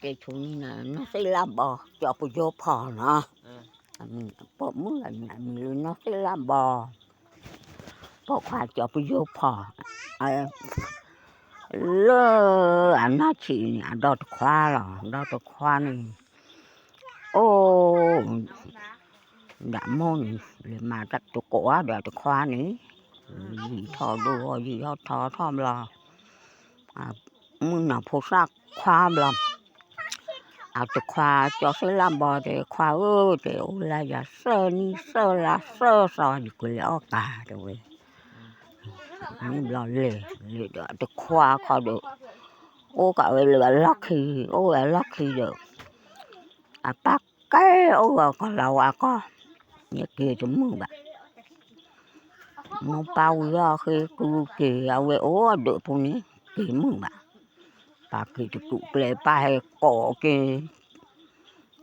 ကဲဆိနံၤ နီၢ်သ့ၣ်လၣ်ဘီ ကၠီၤပယိဖီနီၤ, ပိာ်မုၣ်အမံၤလၢနီၢ်သ့ၣ်လၣ်ဘီ, ပိာ်ခွါကၠီၤပယိဖီ, လၢအနီၢ်ဆံးန့ၣ် အဒီတခွါလီၤ, ဒီတခွါန့ၣ်, အိၣ် ဒၣ်မိၢ်န့ၣ် လဲၤမၤတကိးဒီးတခွါန့ၣ်, ယံာ်ထီၣ်ဒိၣ်ထီၣ် ယံာ်ထီၣ်ထီထီၣ်ဘျီ, မုၣ်နီၤဖိသၣ်ခွါဘျီ, အတခွါကၠီၤသ့ၣ်လၣ်ဘီတဲ ခွါဧၢ တဲ အိၣ်လၢယၤသၢနံၣ်သၢလါသၢသီ ယကလဲၤအီၣ်ကၤတဲဝဲ, န့ၣ်ဘျီလဲၤ လဲၤဒီးတခွါခီဒီး, အိၣ်ကးဝဲလၢအလီၢ်ခံ, အိၣ်ဝဲအလီၢ်ခံဒီး အပၢ်ကဲအိၣ်ဂီၤကီၤလၤဝါကီၢ်, ယက့ၤတမုာ်ဘၣ်, မိၢ်ပၢ်ဝံၤအီၤဃ့ကူက့ၤ အဝဲအိၣ်အဒၢးပူၤန့ၣ် က့ၤမုာ်ဘၣ်, ပၢ်က့ၤတကူးကျဲ ပၢ်ဟဲကိးက့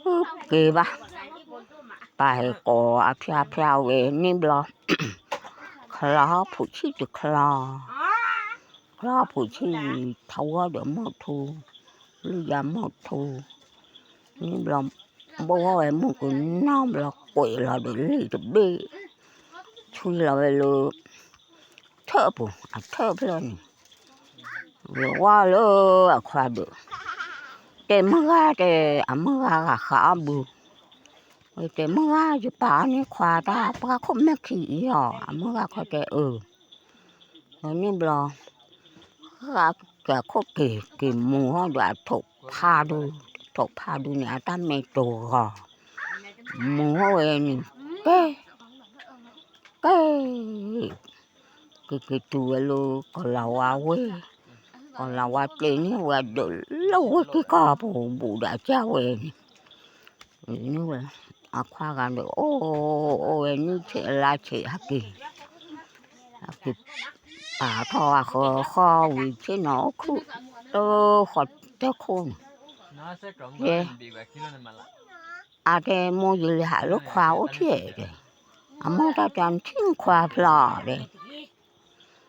ၤ, က့ၤဘၣ်, ပၢ်ဟဲကိးအဖျါဖျါဝဲန့ၣ်ဘျီ, ချီဖူးဆံၣ်တချီ, ချီဖူးဆံၣ် ထီဝီဒီးမိၢ်ထူ, လုၢ်ယါမိၢ်ထူ, န့ၣ်ဘျီ ဘိၣ်ဝဲမုၢ်ကနီၤဘျီ ကွဲးလီၤဒီးလံာ်တဘ့ၣ်, ဆွံလီၤဝဲလၢ ထၢၣ်ပူၤ အထၢၣ်ဖျၢၣ်န့ၣ်, ဝဲဝါလၢအခွါဒၢး, တဲမုၢ်ဂၤတဲ, အမုၢ်ဂၤဂၤဃးအီၣ်ဘု, ဝဲတဲမုၢ်ဂၤ ယပာ်အီၤန့ၢ်ခွါတၢ်ပှၢ်ခိၣ်မဲာ်ခံအံၤအီၤ, အမုၢ်ဂၤခီတဲအၢ ဝဲန့ၣ်ဘျီ, ဃၣ်က့ၤခိၣ်က့ၤ က့ၤမူၤဟီၣ်ဒီးအထိးဖးဒူ, ထိးဖးဒူန့ၣ် အတၢ်မဲာ်တဂီၤ, မူၤဟီၣ်ဝဲန့ၣ်, ကဲ, ကဲ, က့ၤက့ၤတုၤဝဲလၢကီၤလၤဝါဝ့ၢ်, ကီၤလၤဝါကျဲန့ၣ်ဝဲဒၢးလၢဝ့ၢ်က့ၤကီၢ်ပူၤ ဘူးဒီးအကၢ်ဝဲန့ၣ်, န့ၣ်ဝဲ, အခွါဂၤဒီး အိၣ်, အိၣ်ဝဲနံၣ်ဆဲးလါဆဲးဟဲက့ၤ ဟဲက့ၤ, ပာ်ထီၣ်အဃၢၤဃီဝံၤဆ့ၣ်နီၤအိၣ်ခုၣ်, တဃီၤတခိၣ်န့ၣ်, ယဲ, အတဲမိၢ် ယလဲၤဟးလၢခွါအိၣ်ထံၣ်တဲ, အမိၢ်တၢ်တဲနထံၣ်နခွါဖျီတဲ,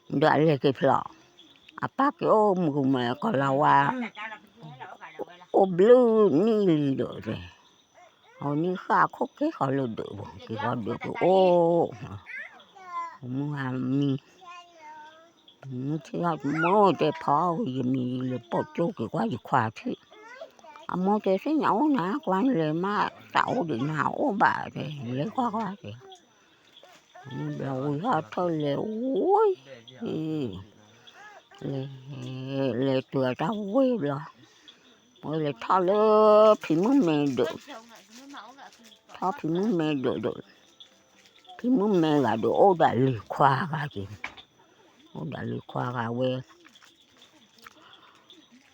ဒီးအလဲၤက့ၤဖျီ, အပၢ်က့ၤအိၣ်မုာ်ကမဲာ်ကီၤလၤဝါ, အိၣ်ဘျုးနံၣ်လံဒီးတဲ အဝဲန့ၣ်ဃၣ်ခိၣ်က့ၤဃီလၢဒၢးပူၤ က့ၤဃီဒၢးပူၤအိၣ်, မုၢ်ဂၤမံၤ, မုၢ်ထံၣ်အီၤမိၢ်တဲဖီဝံၤယမံၤယလဲၤပိာ်ကၠိက့ၤကွၢ်ယခွါထံၣ်, အမိၢ်တဲသ့ၣ်ညါအိၣ်နၤ ကွၢ်လဲၤမးသးအိၣ်ဒံးနၤအိၣ်ဘၣ်တဲ လဲၤကွၢ်ကွၢ်တဲ ဘျီဝံၤထီၣ်ထၢၣ်လဲၤဝ့ၢ်, လဲၤ, လဲၤတုၤအတၢ်ဝ့ၢ်ဘျီ, ဝဲလဲၤထီၣ်လၢဖံမုၣ်မဲဒၢး, ထီၣ်ဖံမုၣ်မဲဒၢးဒီး, ဖံမုၣ်မဲဂၤဒီးအိၣ်ဒီးလံၤခွါဂၤက့ၤ, အိၣ်ဒီးလံၤခွါဂၤဝဲ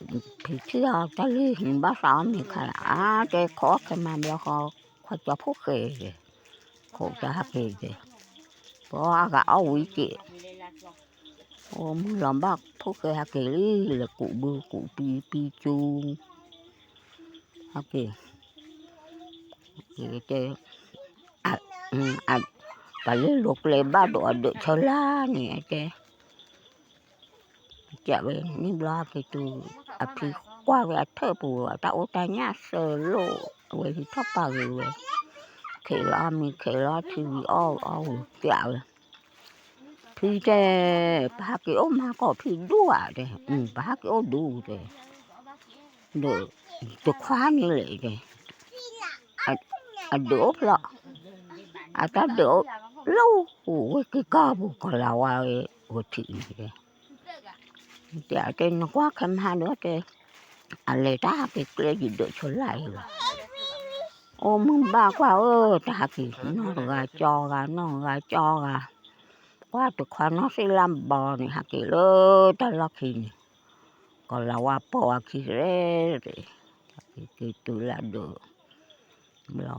ဖံထံၣ်အီၤတၢ်လံၤဟံးဘၣ်သးအီၣ်မ့ၤခါ, အါတဲခိးအီၣ်ခဲမးဘျီဃီ, ခွါကၠီၤဖိၣ်ဃဲ, ခိးတၢ်ဟဲက့ၤတဲ, ပှၤအဂၤအီၣ်ဝံၤက့ၤ, အိၣ်မုၢ်လီၤဘၣ်ဖိၣ်ဃဲဟဲက့ၤလံ လဲၤကူးဘုကူးပံပံကၠူ, ဟဲက့ၤ, တဲ ပှၤလၢလိၤကျဲဘၣ်ဒိးအဒၢးဆၢလါန့ၣ်တဲ, ကဝဲန့ၣ်ဘျီက့ၤတုၤ, အဖံကွၢ်ဝဲအထၢၣ်ပူၤ အတၢ်အိၣ်တၢ်ညၣ်စၢၤလိာ်, အဝဲဟံးထီၣ်ပာ်ဂ့ၤဝဲ, ခဲးလီၤမံၤခဲးလီၤထံဝံၤအီၣ်အီၣ်ဝံၤကဝဲ, ဖံတဲ, ပဟဲက့ၤအိၣ်မၤကီၢ်ဖံဒူဧါတဲ, ပဟဲက့ၤအိၣ်ဒူတဲ ဒီး, တခွါန့ၣ်လဲၣ်တဲ, အဒၢးအိၣ်ဖျီ, အတၢ်ဒၢးအိၣ်လၢဝ့ၢ်က့ၤကီၢ်ပူၤ ကီၤလၤဝါဝဲအဝဲထံၣ်န့ၣ်တဲ, တဲအတဲနကွၢ်ခဲမးဒီးတဲ, အလဲၤတၢ်ဟးက့ၤကျဲယဒၢးဆၢလါအံၤလီၤ, အိၣ်မုၢ်ဘၣ်ကွၢ်ဧၢ တၢ်ဟးက့ၤ နီၢ်တဂၤကၠီဂၤ နီၢ်တဂၤကၠီဂၤ, ကွၢ်တခွါနီၢ်သ့ၣ်လၣ်ဘီန့ၣ် ဟးက့ၤလၢတၢ်လီၢ်ခံန့ၣ်, ကီၤလၤဝါပိာ်အခံရဲ, က့ၤတုၤလၢဒၢး, ဘျီ, မၤ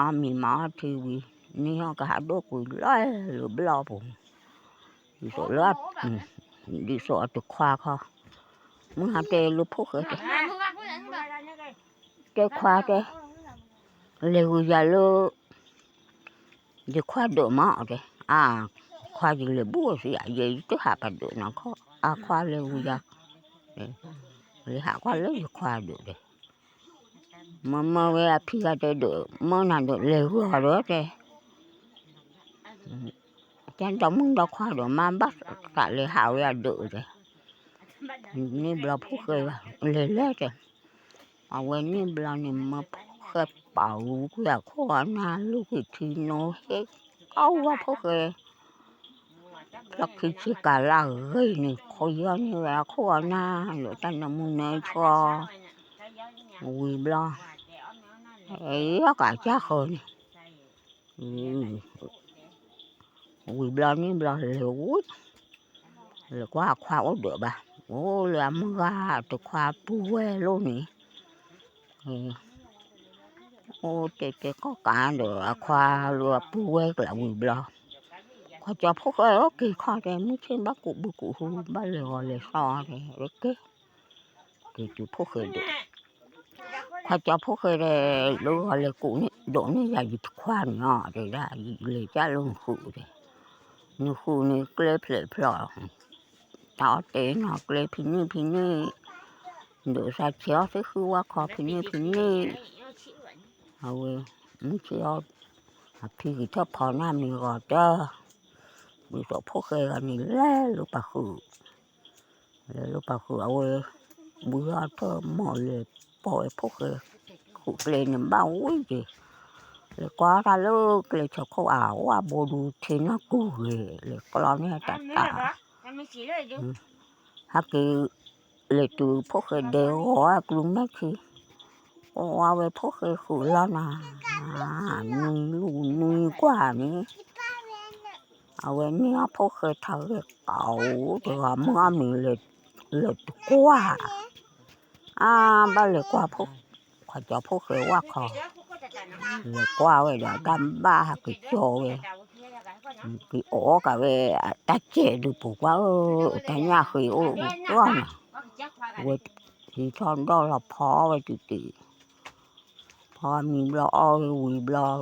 အီၣ်မံၤမၤအီၣ်ထံဝံၤ, န့ၢ်အီၣ်ကဟးဒိၣ်ကွံာ်လီၤလၢဘျီပူၤ, ဒ်သိးလၢ, ဒ်သိးအတခွါခီ, မုၢ်ဟါတဲလၢဖိၣ်ဃဲတဲ, တဲခွါတဲ, လဲၤဂုာ်ယၤလၢ ယခွါဒၢးမးတဲ, အါ, ခွါယလဲၤဘူၣ်သံဧါ ယဲယတဟးပှၤဒၢးနီၢ်ခီ, အါခွါလဲၤဂုာ်ယၤ, လဲၤဟးကွၢ်လၢယခွါဒၢးတဲ, မ့ၢ်မ့ၢ်ဝဲအဖံဂၤတဲဒုး မ့ၢ်နၤဒုးလဲၤဂုာ်အီၤဒီးတဲ, ကဲဒီမုၣ်ဒီခွါဒီး မါဘၣ်သးလဲၤဟးဝဲအဒုးတဲ, န့ၣ်ဘျီဖိၣ်ဃဲလဲၤလဲၤတဲ, အဝဲန့ၣ်ဘျီန့ၣ် မ့ၢ်ဖိၣ်ဃဲပာ်ဝဲကွံာ်အခိၣ်အနၢ် လူၤကွံာ်ထံနိ ဟ့ၣ်ကီဝဲဖိၣ်ဃဲ ဖျီၣ်ခံဆ့ကၤလၢအဂ့ၤန့ၣ် ခိးယီၢ်န့ၢ်ဝဲအခိၣ်အနၢ် လၢတၢ်နၢမူနၢဆှီ, ဝံၤဘျီ, အဲၣ်ကးကၢ်ဃီန့ၣ်, ဝံၤဘျီန့ၣ်ဘျီလဲၤဝံၤ, လဲၤကွၢ်အခွါအိၣ်ဒီးဘၣ်, အိၣ်လၢအမုၢ်ဂၤတခွါပုၢ်ဝဲၢ်လိၣ်န့ၣ်, အိၣ်တဲတဲကီၢ်ကးဒီးအခွါလၢအပုၢ်ဝဲၢ်ကျးဝံၤဘျီ, ခွါကၠီဖိၣ်ဃဲအိၣ်က့ၤခီတဲ မုၢ်ဆ့ၣ်ဘၣ်ကူးဘုကူးဟူ ဘၣ်လဲၤဂီၤလဲၤစှီတဲဝဲက့ၤ, က့ၤတုၤဖိၣ်ဃဲဒုး, ခွါကၠီဖိၣ်ဃဲတဲ လၢဂီၤလဲၤကူးန့ၣ် ဒိးန့ၢ်ယၤယတခွါန့ၣ်အီၤ တဲဒၣ် ယလဲၤကၢ်လၢနဃုာ်တဲ, နဃုာ်န့ၣ်ကျဲဖျဲးဖျီၣ် တၢ်အီၣ်တဲနီၢ်ကျဲဖံန့ၣ်ဖံန့ၣ်, ဒုးသးဆဲးအီၣ်သ့ၣ်ဃုဝါခီဖံန့ၣ်ဖံန့ၣ်, အဝဲ, မုၢ်ဆ့ၣ်အီၣ်, အဖံဂံၢ်ထၢၣ်ဖီနၢ်မ့ၢ်ဂီၤတၢ်, ဝံၤသိးဖိၣ်ဃဲဂၤန့ၣ်လဲၤလၢပှၤဃုာ်, လဲၤလၢပှၤဃုာ်အဝဲ, ဘုအီၣ်ထၢၣ်မီၢ်လဲၤပိာ်ဝဲဖိၣ်ဃဲ, ဃုာ်ကျဲန့ၣ်ဘၣ်ဝံၤက့ၤ, လဲၤကွၢ်တၢ်လၢကျဲဆၢခိၣ်အဝၣ်ဘိဒူထ့နီၢ်ကူၣ်ဂ့ၤ လဲၤကျီန့ၢ်တၢ်တၢ် ဟဲက့ၤ, လဲၤတုၤဖိၣ်ဃဲဒဲဂီၤအကျူမဲာ်ခံ, အိၣ်ဝဲဖိၣ်ဃဲဃုာ်လီၤနၤ, နွံလူၢ်နွံကွၢ်န့ၣ်, အဝဲန့ၢ်အီၣ်ဖိၣ်ဃဲထါဂဲၤကးအိၣ်တဂၤမုၢ်အီၣ်မ့ၤလဲၤတကွၢ်, အါဘၣ်လဲၤကွၢ်, ခွါကၠီဖိၣ်ဃဲဝၣ်ခီ, လဲၤကွၢ်ဝဲဒီးတၢ်ဘၣ်ဟးက့ၤကၠီဝဲ က့ၤအီၣ်ကးဝဲ, တၢ်စဲးဒုးပူၤကွၢ်ဧၢ, တၢ်ညၣ်ဃ့အိၣ်ကွၢ်နီၤ, ဝဲဟံးထီၣ်ဒီၣ်လီၤဖီဝဲတုၤတ့ၢ်, ဖီမံၤဘျီအီၣ်ဝံၤဘျီ,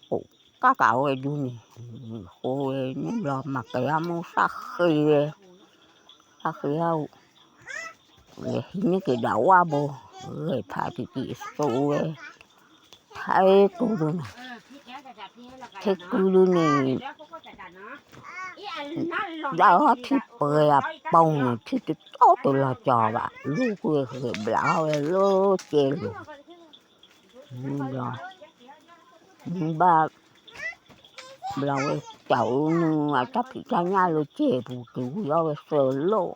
အိၣ်ကၢ်ကးဝဲဒုန့ၣ်, ဃိဝဲန့ၣ်ဘျီမၤကဲအမုၢ်သၣ်ဃ့ဝဲ, သၣ်ဃ့အ လဲၤဟံးန့ၢ်က့ၤဒီးဝၣ်ဘိ, ဂဲၤဖးတံၢ်တံၢ်အစိဝဲ, ထဲကုဒုန့ၣ်, ထဲကုဒုန့ၣ်, ဒၣ်အီထံပှဲၤအပူၤန့ၣ် ထံတတီတလီၤကီၤဘၣ်, လူၢ်ကွံာ်ဃဲၤဘျးအီၣ်ဝဲလၢကဲလိၤ, မုၢ်ဘျီ, မုၢ်ဘၣ် ဘျီဝဲကၠီနုအတၢ်ဖံးတၢ်ညၣ်လၢစဲးပူၤ က့ၤဝံၤအီၣ်ဝဲသၢလိၣ်,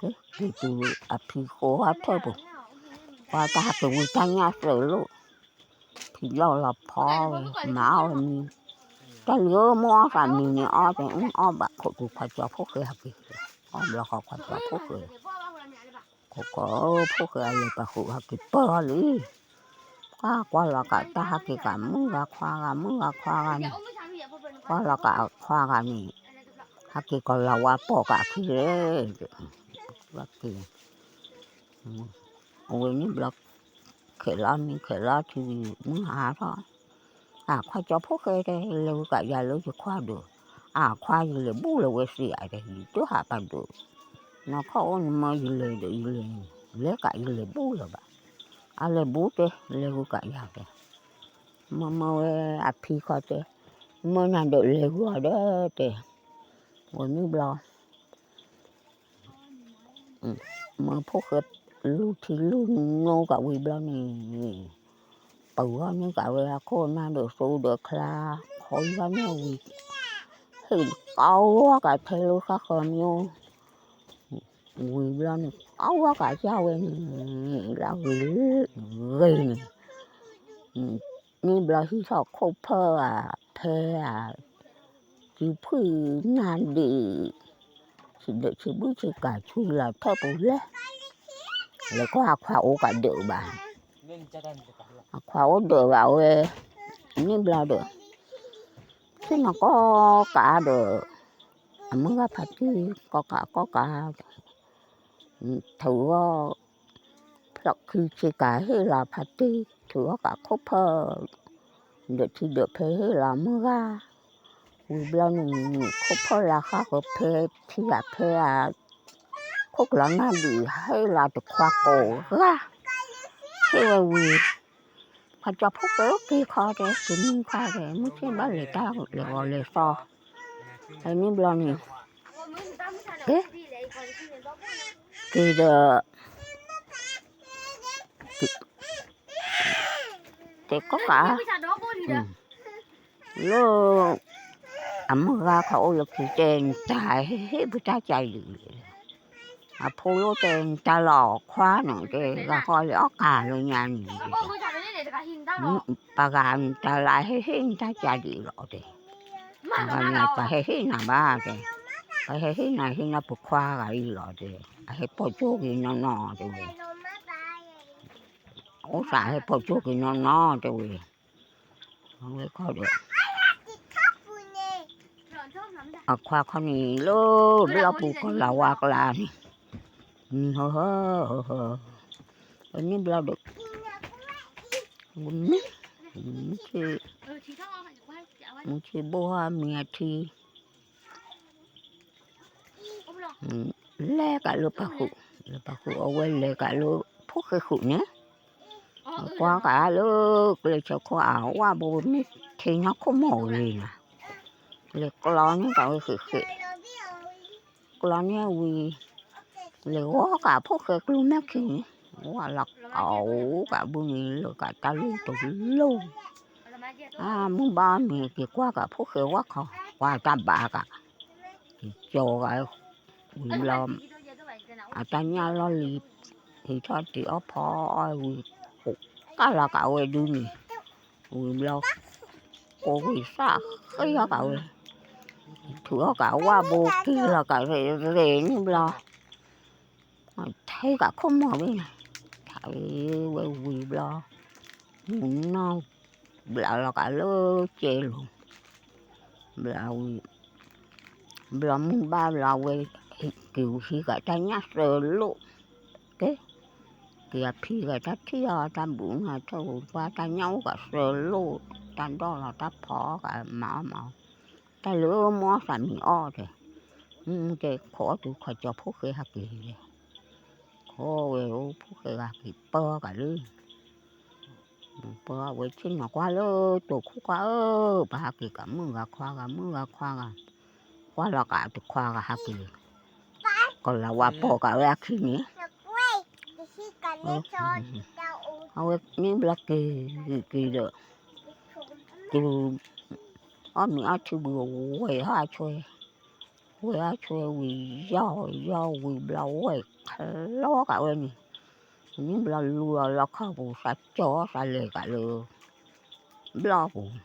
က့ၤတုၤအဖံဃိထၢၣ်ပူၤ, ပှၤတၢ်ဟးက့ၤဝံၤတၢ်ညၣ်သၢလိၣ်, ဖံလီၢ်လီၤဖီဝဲ မၤအီၣ်ဝဲမံၤ, တၢ်လံၤဧၢ မ့ၢ်အီၣ်သးမံၤန့ၣ် အီၣ်တဲအီၣ်ဘၣ်ခိးတုၤခွါကၠီဖိၣ်ဃဲဟးက့ၤ, အီၣ်ဘျီဃီခွါကၠီဖိၣ်ဃဲ ကီကီဖိၣ်ဃဲအလဲၤပာ်ဃုာ်ဟဲက့ၤပၢၢ်လံ, ကွၢ်ကွၢ်လီၤကးတၢ်ဟးက့ၤကးမုၣ်ဂၤခွါဂၤမုၣ်ဂၤခွါဂၤန့ၣ်, ကွၢ်လီၤကးအခွါဂၤန့ၣ်, ဟဲက့ၤကီၤလၤဝါပိာ်ကးခံလဲၣ်, က့ၤ, အဝဲန့ၣ်ဘျီ, ခဲးလီၤမံခဲးလီၤထံဝံၤမုၢ်ဟါထီၣ် အခွါကၠီဖိၣ်ဃဲတဲ လဲၤဝဲကးယၤလၢယခွါဒုး, အခွါယလဲၤဘူၣ်လၢၤဝဲသ့ဧါတဲ ယတဟးပာ်ဒုး, နီၢ်ခီၣ်အိၣ်န့ၣ်မ့ၢ်ယလဲၤဒီးယလဲၤ, လဲၤကးယလဲၤဘူၣ်လၢၤဘၣ်, အလဲၤဘူၣ်တဲ လဲၤဝဲကးယၤတဲ, မ့ၢ်မ့ၢ်ဝဲအဖံခီတဲ, မ့ၢ်နၤဒီးလဲၤဝဲအီၤဒီးတဲ, ဝဲန့ၣ်ဘျီ မ့ၢ်ဖိၣ်ဃဲလူထံလူနိကးဝံၤဘျီန့ၣ်, ပၢၤဂီၢ်န့ၢ်ကးဝဲအခိၣ်အနၢ်ဒီးသိဒီးချါ, ခီယီၢ်န့ၢ်ဝံၤ, ဟ့ၣ်ကီဝဲကးထဲလၢဃၣ်ဃၢၤမ့ၢ်, ဝံၤဘျီန့ၣ် ကီဝဲကးယၢ်ဝဲန့ၣ်, လၢဂ့ၤ, ဂ့ၤန့ၣ်, န့ၣ်ဘျီဟံးထီၣ်ခိၣ်ဖၢၣ်ဧါ, ဖဲဧါ, စုဖှံၣ်နၢ်ဒံး, ဆံးဒၢးဆံးဘုၣ်ဆံးကၤဆူလီၤထၢၣ်ပူၤလဲၣ်, လဲၤကွၢ်အခွါအိၣ်ကးဒၢးဘၣ်, အခွါအိၣ်ဒၢးဘၣ်ဝဲ, န့ၣ်ဘျီဒီး, ဆ့ၣ်နီၤကီကးဒီး, အမုၢ်ဂၤဖါတံၢ်, ကီကးကီကး, ထုးအီၣ်, ဖျီၣ်ခံဆ့ကၤဟ့ၣ်လီၤဖါတံၢ်, ထုးအီၣ်ကးခိၣ်ဖၢၣ်, ဒၢးထံဒၢးဖဲဟ့ၣ်လီၤမုၢ်ဂၤ, ဝံၤဘျီန့ၣ်, ခိၣ်ဖၢၣ်လၢဃၣ်ဃၢၤဖဲထံဂၤဖဲဧါ, ခိၣ်ကျီနၢ်ဒံးဟ့ၣ်လီၤတခွါကိးဂၤ, ဟ့ၣ်ဝဲဝံၤ, ပှၤကၠီဖိဃဲက့ၤခီတဲ က့ၤမုၢ်ခီတဲ မုၢ်ဆ့ၣ်ဘၣ်လဲၤတၢ်လဲၤဂီၤလဲၤသီ, ဖဲန့ၣ်ဘျီန့ၣ်, က့ၤ, က့ၤဒီး တဲကီၢ်ကး, လၢ အမုၢ်ဂၤခီအိၣ်လၢခံတဲ နတၢ်ဟ့ၣ်ဟ့ၣ်ပတၢ်ကၢ်လံၤ, အဖိလၢတဲ နတၢ်လီၤခွါနီၤတဲ ဂၤဃီလၢအီၣ်ကးလၢညါန့ၣ်, ပှၤဂၤနတၢ်လၢဟ့ၣ်ဟ့ၣ်နတၢ်ကၢ်လံၤလီၤတဲ, ပှၤဂၤန့ၣ် ပှၤဟဲဟ့ၣ်နၤဘၣ်တဲ, ပှၤဟဲဟ့ၣ်နၤဟ့ၣ်နၤပခွါဂၤအံၤလီၤတဲ, အဟဲပိာ်ကၠိက့ၤနီၢ်နီၢ်တဲဝဲ, အိၣ်သးဟဲပိာ်ကၠိက့ၤနီၢ်နီၢ်တဲဝဲ, အဝဲခီဒီး အခွါခီန့ၣ်လၢ ဘျီၣ်ပူၤကီၤလၤဝါကျါန့ၣ်, ဟ, န့ၣ်ဘျီဒီး, မုၢ်ဆ့ၣ်, မုၢ်ဆ့ၣ်ဘိၣ်ဟီမံၤအထံ လဲၤကးလၢပှၤဃုာ်, လၢပှၤဃုာ်အဝဲလဲၤကးလၢ ဖိၣ်ဃဲဃုာ်န့ၣ်, ကွၢ်ကးလၢ ကျဲဆၢခိၣ်အဝၣ်ဘိ မ့ၢ်ထံနီၢ်ခိၣ်မီၢ်ဂ့ၤနၤ, လဲၤကျီန့ၢ်ကးဝဲဃ့ၣ်ဃ့ၣ်, ကျီန့ၢ်ဝံၤ, လဲၤဂီၤကးဖိၣ်ဃဲကျိမဲာ်ခံန့ၣ်, ဝၣ်လီၤကးအိၣ်ကးဘုန့ၣ် လၢကးတၢ်လံၣ်တလီၢ် အမုၢ်ဘၣ်မ့ၢ်က့ၤကွၢ်ကးဖိၣ်ဃဲဝၣ်ခီ, ကွၢ်တၢ်ဘၣ်ကး, က့ၤကၠီကး, ဝံၤဘျီ, အတၢ်ညၣ်လီၢ်လံၤ, ဟံးထီၣ်တ့ၤအီၣ်ဖီအီၣ်ဝံၤ, ကၢ်လီၤကးဝဲဒုန့ၣ်, ဝံၤဘျီ, ကိးဝံၤစၢ်ဃ့အီၣ်ကးဝဲ, ထုးအီၣ်ကးဝၣ်ဘိက့ၤလီၤကးရ့ၣ်ရ့ၣ်န့ၣ်ဘျီ ထဲကးခိၣ်မီၢ်ဝဲန့ၣ်, ထးဝဲဝံၤဘျီ, မုၢ်နီၢ်, ဘျးလီၤကးလၢကဲလိၤ, ဘျးဝံၤ, ဘျီမုၢ်ဘၣ်ဘျီဝဲ, က့ၤဟံးကးတၢ်ညၣ်သၢလိၣ်, ကဲ, က့ၤအဖံးကးတၢ်ထံၣ်အီၤတၢ်ဘုးနၤထၢၣ်ဝံၤကွၢ်တၢ်ညၣ်အိၣ်ကးသၢလိၣ်, တၢ်ဒီၣ်လီၤတၢ်ဖီကးမၤအီၣ်မၤအီၣ်, တၢ်လၢမိၢ်သးမံၤအီၣ်တဲ, တဲခိးအီၣ်တုၤခီကၠီဖိၣ်ဃဲဟးက့ၤလဲၣ်, ခိးဝဲဖိၣ်ဃဲဂၤက့ၤပၢကးလၢ ပၢဝဲဆ့ၣ်နီၤကွၢ်လၢတိာ်ခိၣ်ကွၢ်ဧၢ, ပဟးက့ၤကးမုၣ်ဂၤခွါဂၤ မုၣ်ဂၤခွါဂၤ, ကွၢ်လီၤကးတခွါဂၤဟးက့ၤ, ကီၤလၤဝါပိာ်ကးဝဲအခံန့ၣ်, အဝဲန့ၣ်ဘျီက့ၤက့ၤဒီး, တုၤ, အီၣ်မ့ၤအီထံဘုးဝဲၢ်ဟီၣ်ဆွဲ ဝဲၢ်အီၣ်ဆွဲဝံၤယီၢ်ယီၢ်ဝံၤဘျီဝဲၢ်ချီကးဝဲန့ၣ်, န့ၣ်ဘျီလူၤလီၤလီခီပူၤ သးကၠီသးလဲၤကးလၢ ဘျီၣ်ပူၤ,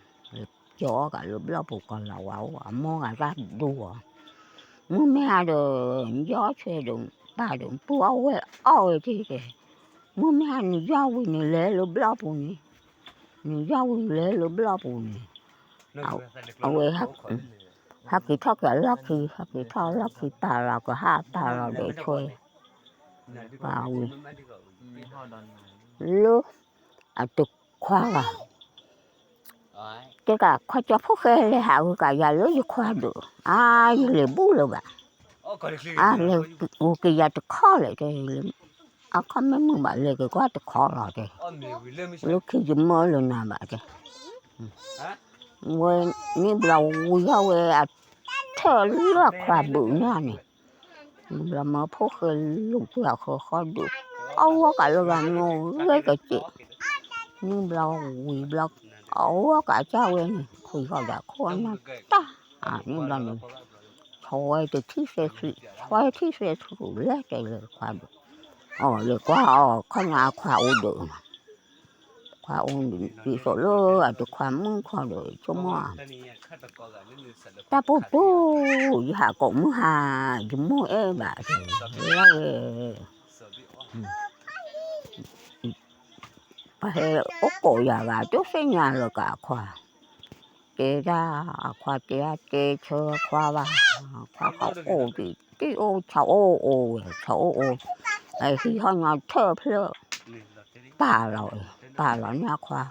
ကၠီကးလၢဘျီၣ်ပူၤကီၤလၤဝါအိၣ် အမိၢ်ဂၤသၣ်ဒိအီၤ, မုၢ်မ့ၢ်ဟါဒီး ယီၢ်ဆွဲဒီး ပၢ်ဒီး ပှၤဝဲၢ်အီၣ်ဝဲတက့ၢ်, မုၢ်မ့ၢ်ဟါန့ၣ်ယီၢ်ဝံၤန့ၣ်လဲၤလၢဘျီၣ်ပူၤန့ၣ်, န့ၣ်ယီၢ်ဝံၤလဲၤလၢဘျီၣ်ပူၤန့ၣ် အဝဲ, ဟးက့ၤထီၣ်က့ၤအလီၢ်ခံ, ဟးက့ၤထီၣ်အလီၢ်ခံပာ်လီၤကဟၣ်ပာ်လီၤဒီးဆွဲ, ပာ်ဝံၤ, လၢ, အတခွါဂၤ, တဲကးခွါကၠီဖိၣ်ဃဲလဲၤဟးဂုာ်ကးယၤလၢယခွါဒိၣ်, အါယလဲၤဘူၣ်လၢၤဘၣ်, အါလဲၤဂုာ်က့ၤယၤတခီလဲၣ်တဲ, အခီၣ်မ့ၢ်မုာ်ဘၣ်လဲၤက့ၤကွၢ်တခီလီၤတဲ, လၢခံယမၢလၢနၤဘၣ်တဲ ဝဲန့ၣ်ဘျီဝံၤထီၣ်ဝဲအထၢၣ်လၢအခွါဘုးန့ၣ်န့ၣ်, ဘျီမၢဖိၣ်ဃဲလူၤကွံာ်အဃၢၤဃီဒုး, အဝဲကးလၢဂၤနီၣ်ဂဲၤကစဲး, န့ၣ်ဘျီဝံၤဘျီ, အဝဲကးကၢ်ဝဲန့ၣ် ခွံဃီဒၣ်ခိၣ်အနၢ်တၢ်, န့ၣ်ဘျီန့ၣ်, ဆီဝဲတထံၣ်သဲးဆံ, ဆီဝဲတထံၣ်သဲးဆံလဲၤတဲလဲၤခွါဒုး, အီၤလဲၤကွၢ်အီၤခီညါအခွါအိၣ်ဒုး ခွါအိၣ်ဒံးသိးလၢအတခွါမုၣ်ခီဒီး ဆိကမိၣ်ဧါ, တၢ်ပိာ်တူၢ်, ယဟးကိးမုၢ်ဟါ, ယမိၢ်အဲၣ်ဘၣ်တဲ, လၢဝဲ, ပှၤဟဲအိၣ်ကိးယၤဂၤ တသ့ၣ်ညါလၢၤကးအခွါ, တဲဒၣ်အခွါတဲဒၣ်တဲဆၢခွါဘၣ်, ခွါခီအိၣ်ဒံးတ့ၢ်အိၣ်ဆီအိၣ်အိၣ်ဝဲ ဆီအိၣ်အိၣ်, ဟံးဟီၣ်ညီထၢၣ်ဖျၢၣ် ပာ်လီၤ, ပာ်လီၤန့ၢ်အခွါ,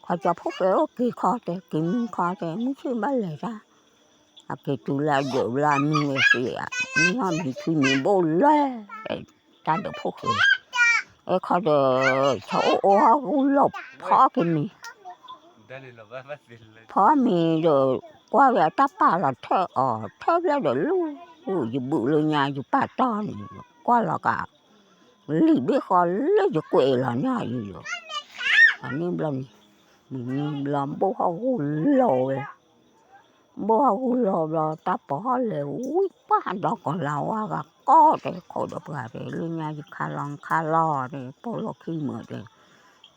ခွါကၠီဖိၣ်ဃဲအိၣ်က့ၤခီတဲ က့ၤမုၢ်ခီတဲ မုၢ်ဆ့ၣ်ဘၣ်လဲၤတၢ်, အက့ၤတုၤလၢအဒၢးဘျီအမံဝဲသ့ၣ်ဧါ, မံဟီၣ်မံထွံမံဘိၣ်လဲၣ်, တၢ်ဒၢးဖိၣ်ဃဲ, အခီဒီး ဆီအိၣ်အိၣ်ဟီၣ်ဂူၢ်လီၤဖီက့ၤမံၤ, ဖီမံၤဒီး ကွၢ်ဝဲအတၢ်ပာ်လီၤထၢၣ်အီၤ ထၢၣ်ဖျၢၣ်ဒီးလူၢ်, ယဘုးလၢညါယပာ်တီၢ်န့ၣ် ကွၢ်လီၤကး လံာ်ဘ့ၣ်ဃီလၢယကွဲးလီၤန့ၣ်အံၤလီၤ. န့ၣ်ဘျီန့ၣ် မုၢ်နံၤဘျီဘိၣ်ဟီၣ်ဂူၢ်လီၤဝဲ, ဘိၣ်ဟီၣ်ဂူၢ်လီၤဘျီ တၢ်ပိာ်ဟီၣ်လဲၤဝံၤပှၢ်ဒီးကီၤလၤဝါဂၤကီၢ်တဲ ခိးဒီးပှၤတဲ လၢညါယခးလီၤ ယခးလီၤတဲ ပိာ်လီၢ်ခံမုာ်တဲ,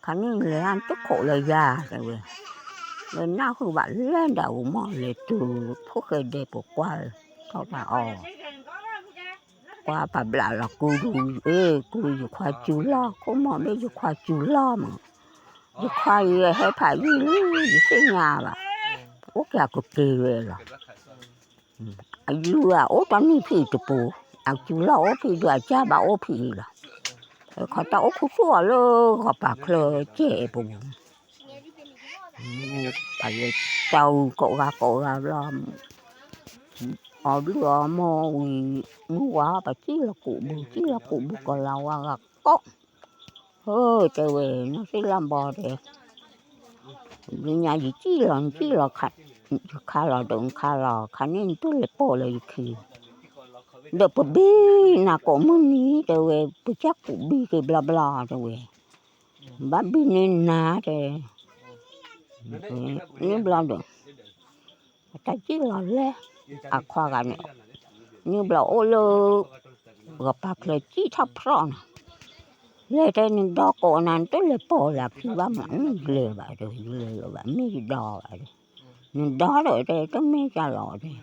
ခါန့ၣ်လဲၤတခိးလၢယၤတဲဝဲ, လၢနၢ်ဟူဘၣ်လဲၤဒၣ်ဝဲမ့ၢ်လဲၤတုၤ ဖိၣ်ဃဲဒဲးပကွၢ် ထီၣ်တၢ်အီၣ် ကွၢ်ပာ်ဘျးလီၤကူဒူ အ့ၣ် ကူယခွါစူၤလီၢ် ခိၣ်မီၣ်ဘ့ၣ်ယခွါစူၤလီၢ်မး, ယခွါယဟဲဖးယံာ်လံ ယသ့ၣ်ညါဘၣ်, အိၣ်က့ၤအကက့ၤဝဲလီၤ. အလုၢ်အအိၣ်တၢ်နံၣ်ဖံးတပူၤ, အစူၤလီၢ်အိၣ်ဖံးဒုးအကၢ်ဘၣ်အိၣ်ဖံးလီၤ. ခီတၢ်အိၣ်ခူသူၣ်အီၤလၢဂီၤပာ်ချၢကဲးပူၤ ပယဲၢ်တၢ်အူကိးဂၤကိးဂၤဘျီ, အီဘျုးအီမိၢ်ဝံၤ မုၢ်ဝါပစံၣ်လီၤကူးဘု စံၣ်လီၤကူးဘုကီၤလၤဝါဂၤကိး, ဟၢ တဲဝဲ နီၢ်သ့ၣ်လၣ်ဘီတဲ, လၢညါယစံၣ်လီၤ နစံၣ်လီၤ, ယခးလီၤဒီးနခးလီၤ ခါန့ၣ်နတလဲၤပိာ်လၢယခံ ဒီးပဘံၣ်နၤကိးမုၢ်နံၤ တဲဝဲ ပကကူးဘံၣ်က့ၤဘျီဘျီ တဲဝဲ, ဘၣ်ဘံၣ်န့ၢ်နၤတဲ, န့ၣ်ဘျီဒီး အတၢ်စံၣ်လီၤလဲၣ်, အခွါဂၤန့ၣ်, န့ၣ်ဘျီအိၣ်လၢ ဂီၤပာ်ချၢစံၣ်ထီၣ်ဖြီၣ်နၤ, လဲၤတဲနဒီကိးနၤ နတလဲၤပိာ်လၢခံဘၣ်မး ယလဲၤဘၣ်တဲ ယလဲၤလီၤဘၣ် မ့ၢ်ယဒီဘၣ်တဲ, နဒီဒီးတဲ တမ့ၢ်ကလီၤတဲ,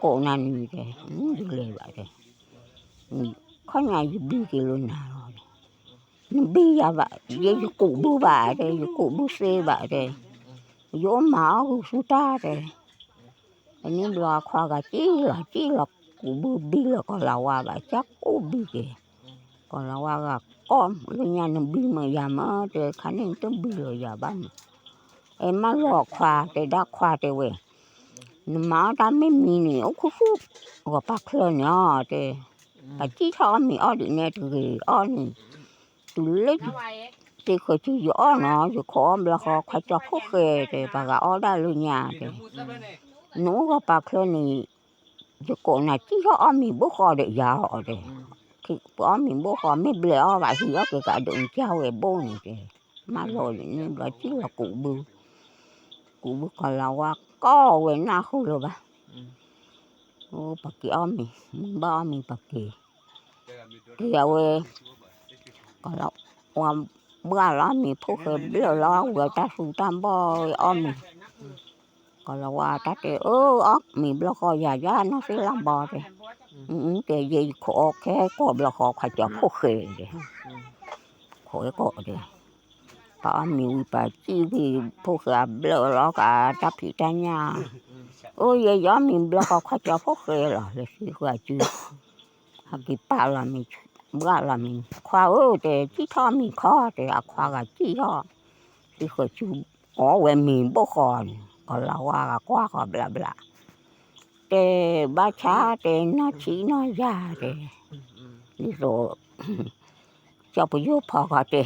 ကိးနၤန့ၣ်တဲ ယလဲၤဘၣ်တဲ, ခီညါယဘံၣ်က့ၤလၢနၤလီၤ နဘံၣ်ယၤဘၣ် ယဲယကူးဘုဘၣ်တဲ ယကူးဘုသ့ဘၣ်တဲ, ယအိၣ်မၤအီၣ်ဂုာ်ဆူတၢ်တဲ, အန့ၣ်ဘျီအခွါဂၤစံၣ်လီၤစံၣ်လီၤကူးဘုဘံၣ်လီၤကီၤလၤဝါဘၣ် ကကူးဘံၣ်က့ၤ, ကီၤလၤဝါဂၤကိး လၢညါနဘံၣ်မးယၤမးတဲ ခါန့ၣ်နတဘံၣ်လီၤယၤဘၣ်မး, အဲမၢလီၤခွါတဲဒၣ်ခွါတဲဝဲ နမၤအီၣ်တၢ်မ့ၢ်မံၤန့ၣ် အိၣ်ခူသူၣ် ဂီၤပာ်ချၢန့ၣ်အီၤတဲ, ပစံၣ်ထီၣ်အီၣ်မ့ၤအီၣ်ဒ်န့ၣ်တဂ့ၤ အီၣ်န့ၣ်, တုၤလၢ သ့ဃၢၤစုယအီၣ်နီၤ ယခိးအီၣ်ဘျီဃီ ခွါကၠီၤဖိၣ်ဃဲတဲ ပှၤဂၤအီၣ်ဒၣ်လၢညါတဲ, နအိၣ်ဂီၤပာ်ချၢန့ၣ် ယကိးနၤစံၣ်ထီၣ်အီၣ်မ့ၤဘိၣ်ဃီဒီးယၤအီၤတဲ, ပအီၣ်မ့ၤဘိၣ်ဃီ မ့ၢ်ဘျဲးအီၣ်ဘၣ် ဟံးအီၣ်က့ၤကဒီးနကၢ်ဝဲဘိၣ်န့ၣ်တဲ, မၢလီၤန့ၣ်ဘျီစံၣ်လီၤကူးဘု ကူးဘုကီၤလၤဝါကိးဝဲနၢ်ဟူလၢၤဘၣ်, အိၣ်ပက့ၤအီၣ်မ့ၤ မုၢ်ဘၣ်အီၣ်မ့ၤပက့ၤ, က့ၤအဝဲ ကီၤလၤဝါဘှၣ်လီၤမ့ၤ ဖိၣ်ဃဲဘျၢၣ်လီၤဝဲတၢ်သူတၢ်ဘီၣ်ဝဲအီၣ်မ့ၤ, ကီၤလၤဝါတၢ်တဲအၢ အီၣ်မ့ၤဘျီဃီယၤယၤ နီၢ်သ့ၣ်လၣ်ဘီတဲ, တဲယဲယခိးအီၣ်ခဲကိးဘျီဃီ ခွါကၠီၤဖိၣ်ဃဲတဲ, ခိးဝဲကိးတဲ ပှၤအီၣ်မ့ၤဝံၤပှၤစံၣ်ဝံၤ ဖိၣ်ဃဲအဘျၢၣ်လီၤကးတၢ်ဖံးတၢ်ညၣ်, အိၣ်ယဲယအီၣ်မ့ၤဘျီဃီ ခွါကၠီၤဖိၣ်ဃဲလီၤ လဲၤသံဃာ်စု ဟဲက့ၤပာ်လီၤမ့ၤ ဘှၣ်လီၤမ့ၤ ခွါဧၢတဲ စံၣ်ထီၣ်မ့ၤခီတဲ အခွါဂၤစံၣ်ထီၣ်, သံဃာ်စု အီၣ်ဝဲမ့ၤဘိၣ်ဃီန့ၣ် ကီၤလၤဝါဂၤကွၢ်ဃီဘျးဘျး, တဲဘၣ်ဆါတဲနီၢ်ဆံးနီၢ်ယၤတဲ, ဒ်သိး ကၠီပယိၣ်ဖီဃီတဲ,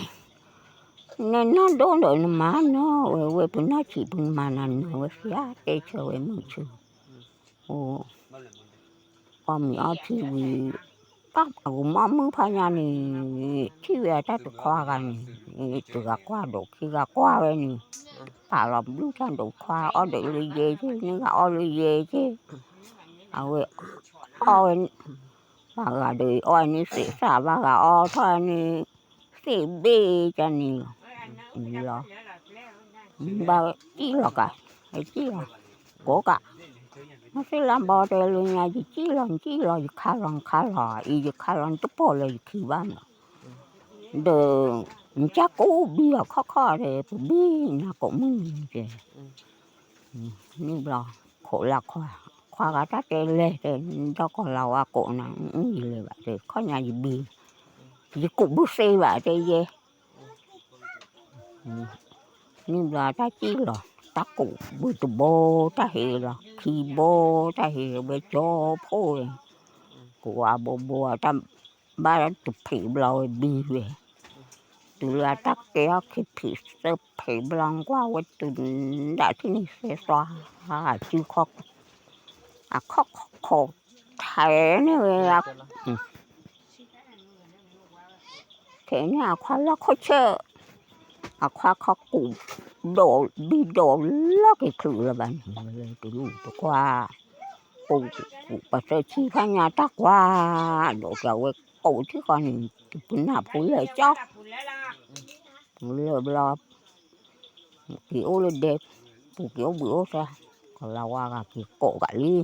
နနီၢ်ဒိၣ်ဒီးနမၤနီၢ်ဝဲ ဝဲပနီၢ်ဆံးပမၤနၤနၢၤဝဲသ့ဧါ တဲဆၢဝဲမုၢ်ဆူၣ်, အိၣ်မ့ၤအီၣ်ထံဝံၤ တၢ်အဂီၤမီၢ်မုၢ်ဖးညါန့ၣ် ထံၣ်ဝဲအတၢ်တခွါဂၤန့ၣ် တဂၤကွၢ်ဒိးခံဂၤကွၢ်ဝဲန့ၣ်, ပာ်လီၤဘျုၣ်တၢ်ဒိးခွါအီၣ်ဒီးလၢယဲက့ န့ၢ်ဂၤအီၣ်လၢယဲက့, အဝဲ အီၣ်ဝဲ ဘၣ်ဂၤဒီးအီၣ်န့ၢ်သ့ၣ်သၣ် ဘၣ်ဂၤအီၣ်ထီၣ်န့ၢ်သ့ၣ်ဘ့ၣ်ကန့ၣ်လီၤ, လီၤ ဘၣ်စံၣ်လီၤကး, စံၣ်လီၤ, ကိးကး, နသ့ၣ်လၢဘီတဲလၢညါ ယစံၣ်လီၤ နစံၣ်လီၤ ယခးလီၤ နခးလီၤ အံၤယခးလီၤ နတပိာ်လၢယခံဘၣ်မး, ဒီး နကကူးဘံၣ်အီၤခီၣ်ခီၣ်ဒီး ပဘံၣ်နၤကိးမုၢ်နံၤတဲ န့ၣ်ဘျီ ခိးလၢခွါ, ခွါဂၤတၢ်တဲလဲၣ်တဲ ဒီကီၢ်လၤဝါကိးနၤ ယလဲၤဘၣ်တဲ ခီညါယဘံၣ်, ယကူးဘုသ့ဘၣ်တဲယဲ, န့ၣ်ဘျီတၢ်စံၣ်လီၤ တၢ်ကူးဘုတဘိ တၢ်ဟ့ၣ်လီၤခံဘိ တၢ်ဟ့ၣ်ဝဲကၠီဖိဝဲ, ကူးအဘိဘိ တၢ်ဘၣ်တဖံးဘျီဝဲဘံၣ်ဝဲ, တုၤလၢအတၢ်ကဲအီၣ်ခံဖံးသၢဖံးဘျီ ကွၢ်ဝဲတုၤဒၣ်ထံၣ်န့ၣ် သဲသွါ စုခီၣ် အခီၣ်ခိးထဲန့ၣ်ဝဲ ထဲန့ၣ်အခွါလီၢ်ခိၣ်ဆၢၣ် အခွါခီကူး ဒိးဘံၣ်ဒိးလီၢ်က့ၤချုးလၢၤဘၣ်န့ၣ် ဝဲလၢတလူၢ်တကွၢ် ကူးကူးပသၢဆံဖးညါတၢ်ကွၢ် ဒိးကဝဲကူးထံၣ်ဃီန့ၣ် ပနၢ်ဖိလၢကၠီ ပူၤလၢဘျီ က့ၤအိၣ်လၢဒဲ ပူၤက့ၤအိၣ်ဘှံးအိၣ်သါ ကီၤလၤဝါဂၤက့ၤကိးဂၤလံ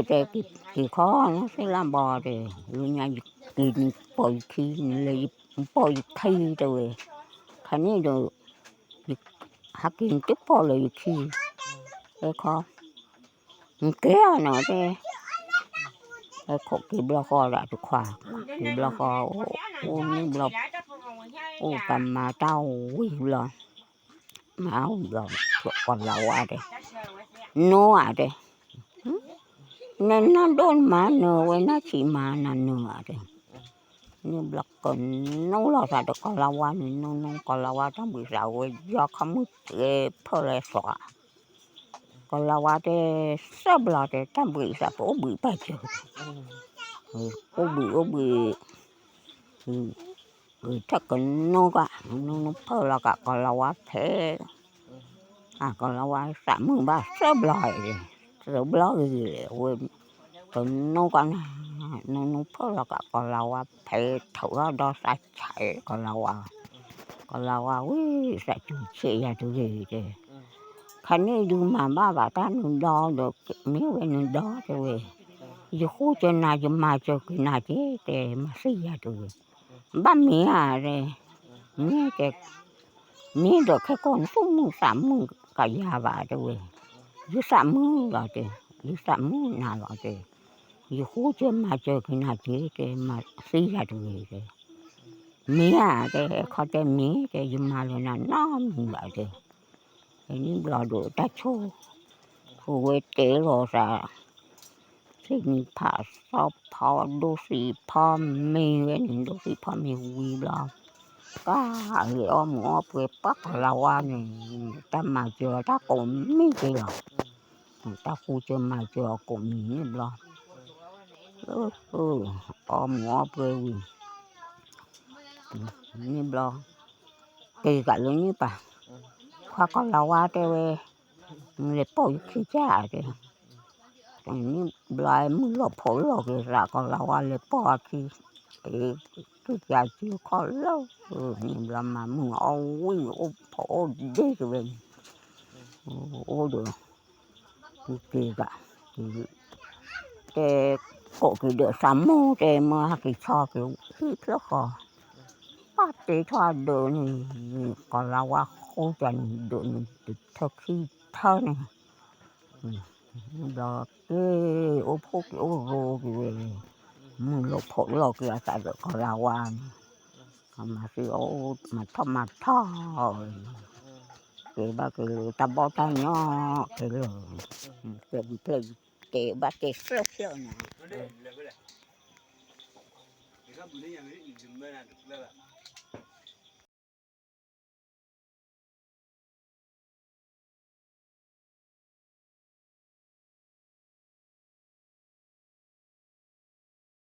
တဲက့ၤခီနီၢ်သ့ၣ်လၢဘီတဲ လၢညါယက့ၤနပိာ်ယခံ နလဲၤပိာ်ယခံတဲဝဲ ခါန့ၣ်ဒီး ဟဲက့ၤနတပိာ်လၢယခံ အဲခီ နကဲအီၤနီၤတဲ အဲခိးက့ၤဘျီဃီဒၣ်တခွါ က့ၤဘျီဃီ အိၣ်န့ၣ်ဘျီ အိၣ်ကမၤတၢ်ဝံၤဘျီ မၤဝံၤဘျီ ကီၤလၤဝါတဲ နိဧါတဲ နနၢ်ဒိၣ်နမၤနၢၤဝဲ နၢ်ဆံးမၤနၤနၢၤဧါတဲ န့ၣ်ဘျီကနိလီၤသးဒီးကီၤလၤဝါန့ၣ် နိနိကီၤလၤဝါတၢ်ဘှံးသးဝဲ ယီၤခီမုၣ်တဂဲၤဖၢၣ်လဲၤသွး ကီၤလၤဝါတဲ သၢဘျီတဲ တၢ်ဘှံးသးပအိၣ်ဘှံးဘၣ်စၢၤ အိၣ်ဘှံးအိၣ်ဘှံး ဂ့ၤထၢၣ်ကနိကး နိနိဖၢၣ်လီၤကးကီၤလၤဝါဖဲ အကီၤလၤဝါသးမုာ်ဘၣ်သၢဘျီ သၢဘျီဂ့ၤဂ့ၤ ဝဲ ကနိကးနၤ နိနိဖၢၣ်လီၤကးကီၤလၤဝါဖဲ ထုးထီၣ်ဒီသးဆဲးကီၤလၤဝါ ကီၤလၤဝါဝံသးစူၤဆဲးယၤတဂ့ၤတဲ ခါန့ၣ်ဒုးမၤဘၣ်ဘၣ်တၢ်နုာ်ဒီဒီး မ့ၢ်ဝဲနုာ်ဒီတဲဝဲ ယဃိစၢၤနၤ ယမၤစၢၤက့ၤနၤက့ၤ တဲမၤသံယၤတဂ့ၤ ဘၣ်မ့ၢ်ဧါတဲ မ့ၢ်တဲ မ့ၢ်ဒီးခဲကိာ်နသူၣ်မုာ်သးမုာ်ကယၤဘၣ်တဲဝဲ ယသးမုာ်လီၤတဲ ယသးမုာ်နၤလီၤတဲ ယဃိစၢၤမၤစၢၤက့ၤနၤက့ၤ တဲမၤသံယၤတဂ့ၤတဲ မ့ၢ်ဧါတဲ ခီတဲမ့ၢ်တဲ ယမၤလၢနၤနီတမံၤဘၣ်တဲ ဖဲန့ၣ်ဘျီဒီးတၢ်ဆိၣ် ဃိဝဲတဲလီၤသး သ့ၣ်နံၤဖးသီဖီ ဒိၣ်သံးဖီမ့ၤဝဲန့ၣ် ဒိၣ်သံးဖီမ့ၤဝံၤဘျီ ကလဲၤအီၣ်မူးအီၣ်ပှဲၤပှၤကီၤလၤဝါန့ၣ် တၢ်မၤစၢၤအီၤတၢ်ကိးမံၤက့ၤလီၤ တၢ်ဃူစၢၤမၤစၢၤအီၤကိးမံၤန့ၣ်ဘျီ အီၣ်မူးအီၣ်ပှဲၤဝံၤ န့ၣ်ဘျီ က့ၤကးလၢန့ၣ်ပၢ် ခွါကီၤလၤဝါတဲဝဲ နလဲၤပိာ်ယခံကၢ်တဲ န့ၣ်ဘျီမုၢ်လီၤဖိးလီၤက့ၤသး ကီၤလၤဝါလဲၤပိာ်အခံ က့ၤကၢ်စုခီၣ်လၢ န့ၣ်ဘျီမၤမုၢ်အီၣ်ဝံၤအိၣ်ဖိးအိၣ်ဒ့ၣ်က့ၤဝဲန့ၣ် အိၣ်ဒီး က့ၤကး တဲ ကိးက့ၤဒီးသးမိၢ်တဲ မၢဟဲက့ၤဆီက့ၤဟံၣ်ဖျၢၣ်ဃီ ပၢ်တဲထီၣ်အဒၢးန့ၣ် ကီၤလၤဝါဃိတၢ်န့ၣ် ဒိးန့ၣ်တထၢခံထၢန့ၣ် ဘျီက့ၤအိၣ်ဖှိၣ်က့ၤအိၣ်ရိက့ၤဝဲ မုၢ်လီၤဖိးလီၤက့ၤအသးဒီးကီၤလၤဝါန့ၣ် ကမၤသံအီၣ်မၤထီၣ်မၤထီၣ်ဝဲ ကဲဘၣ်က့ၤလၢတၢ်ဘီၣ်တၢ်ညီကဲလၢ ကဲဘၣ်က့ၤသၢဖျၢၣ်န့ၣ် ကဲဘၣ်